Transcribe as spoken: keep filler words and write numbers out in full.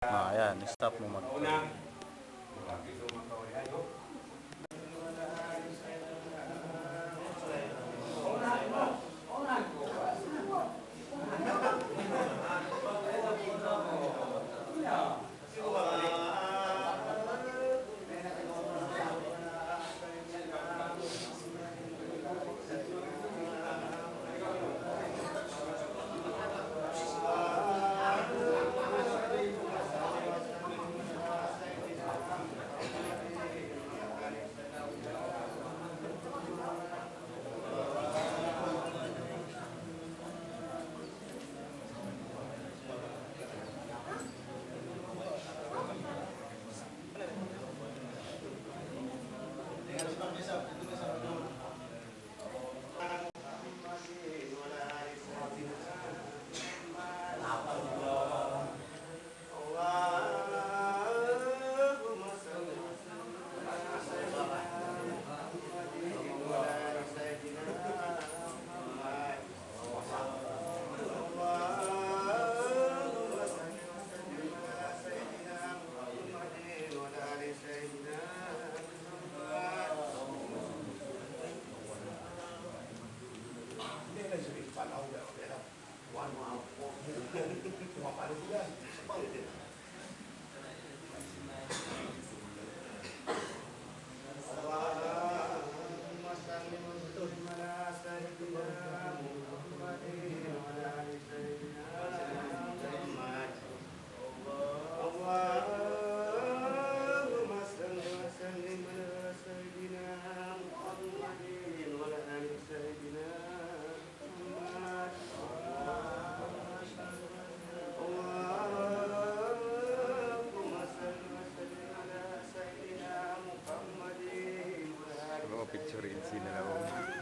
Ah, yan, stop mu mag- اللهم صل وسلم على سيدنا محمد وعلى آل سيدنا محمد. اللهم صل وسلم على سيدنا محمد وعلى آل سيدنا محمد. اللهم صل وسلم على سيدنا محمد وعلى آل Oh, picture in sila, oh.